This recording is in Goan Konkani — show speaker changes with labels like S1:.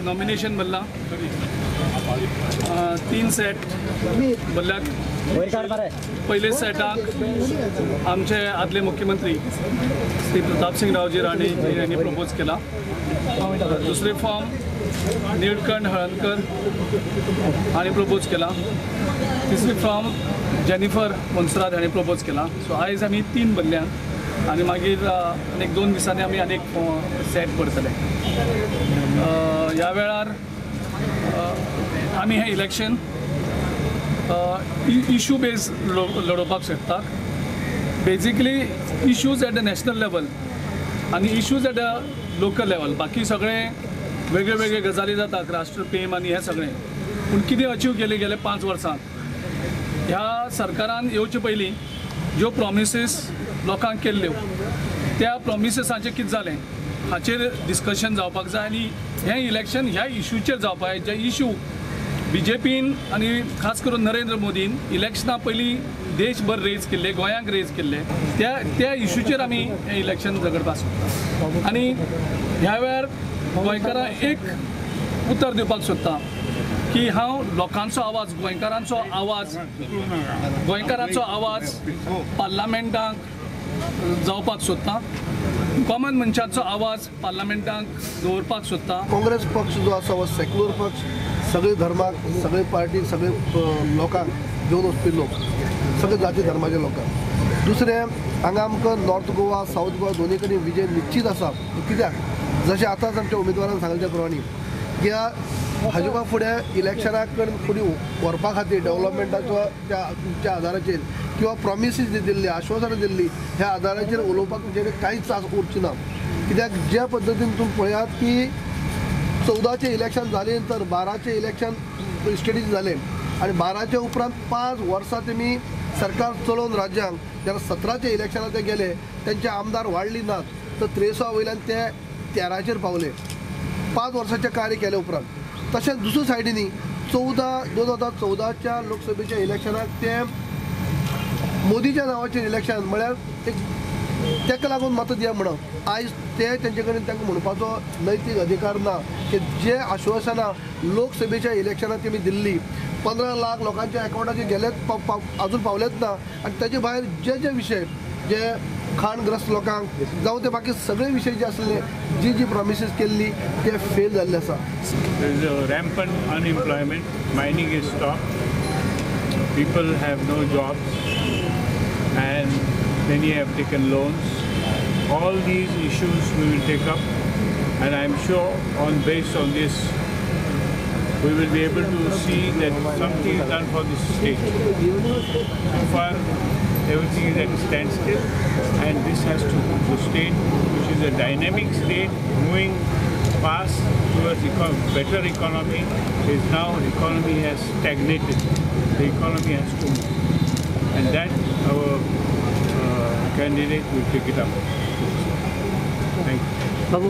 S1: नॉमिनेशन भरला, 3 सेट भरल्यात। पयले सेटाक आमचे आदले मुख्यमंत्री श्री प्रतापसिंग रावजी राणे यांनी प्रपोज केला। दुसरे फॉर्म निळकंठ हळदकर हांणी प्रपोज केला। तिसरी फॉर्म जेनिफर मोन्सेरात हांणी प्रपोज केला। सो आयज आमी 3 भरल्यात आनी मागीर आनीक 2 दिसांनी आमी आनीक सेट भरतले। ह्या वेळार आमी हें इलेक्शन इशू बेज लडोवपाक शकता। Basically issues at the national level आनी issues at the local level, बाकी सगळे वेगळे वेगळे गजाली जातात, राष्ट्रप्रेम आनी हें सगळें। पूण कितें अचीव केलें गेले 5 वर्सांत ह्या सरकारान येवचे पयलीं ज्यो प्रॉमिसीस लोकांक केल्ल्यो त्या प्रॉमिसीसांचें कितें जालें हाचेर डिस्कशन जावपाक जाय आनी हें इलेक्शन ह्या इशूचेर जावपाक जाय। जे इशू बीजेपीन आनी खास करून नरेंद्र मोदीन इलेक्शना पयलीं देशभर रेज केल्ले, गोंयांक रेज केल्ले, त्या त्या इशूचेर आमी हें इलेक्शन झगडपाक सोदता। आनी ह्या वेळार गोंयकारांक एक उतर दिवपाक सोदता की हांव लोकांचो आवाज, गोंयकारांचो आवाज, गोंयकारांचो आवाज पार्लमेंटाक जावपाक सोदता, कॉमन मनशाचो आवाज पार्लमेंटाक दवरपाक सोदता।
S2: काँग्रेस पक्ष जो आसा हो सेक्युलर पक्ष, सगळे धर्माक, सगळे पार्टी, सगळे लोकांक घेवन वचपी लोक, सगळे जाती धर्माचे लोकांक। दुसरें हांगा आमकां नॉर्थ गोवा, सावथ गोवा दोनी कडेन विजय निश्चीत आसा। कित्याक जशें आतांच आमच्या उमेदवारान सांगलें त्या प्रमाणे की भाजपा फुडें इलेक्शनाक फुडें व्हरपा खातीर डेवलपमेंटाचो त्या आदाराचेर किंवा प्रॉमिसीस जी दिल्ली, आश्वासनां दिल्ली, ह्या आदाराचेर उलोवपाक तुमचे कांयच उरचें ना। कित्याक ज्या पद्दतीन तुमी पळयात की 14चें इलेक्शन जालें नंतर 12चें इलेक्शन स्टेटीचें जालें आनी 12च्या उपरांत 5 वर्सां तेमी सरकार चलोवन राज्यांक जेन्ना 17चें इलेक्शनाक ते गेले तेंचे आमदार वाडली नात तर 63 वयल्यान ते 13चेर पावले 5 वर्सांचें कार्य केले उपरांत। तशेंच दुसऱ्या सायडीनी 2014च्या लोकसभेच्या इलेक्शनाक ते मोदीच्या नांवाचेर इलेक्शन म्हळ्यार एक ताका लागून मतां दिया म्हणून आयज ते तेंचे कडेन तांकां म्हणपाचो नैतीक अधिकार ना की जे आश्वासनां लोकसभेच्या इलेक्शनाक तेमी दिल्ली 15 लाख लोकांच्या अकावंटाचेर गेलेच अजून पावलेच ना। आनी ताजे भायर जे जे विशय जे खाणग्रस्त लोकांक जावं ते बाकी सगळे विशय जे आसले, जी जी प्रॉमिसीस केल्ली ते फेल जाल्ले आसा।
S3: There is a rampant unemployment, mining is stopped, people have no jobs and many have taken loans. All these issues we will take up and I am sure on based on this we will be able to see that something is done for this state. So far everything is at a standstill and this has to, the state which is a dynamic state moving fast towards better economy is now economy has stagnated. The economy has to move and that our candidate will take it up. Thank you.
S4: Babu,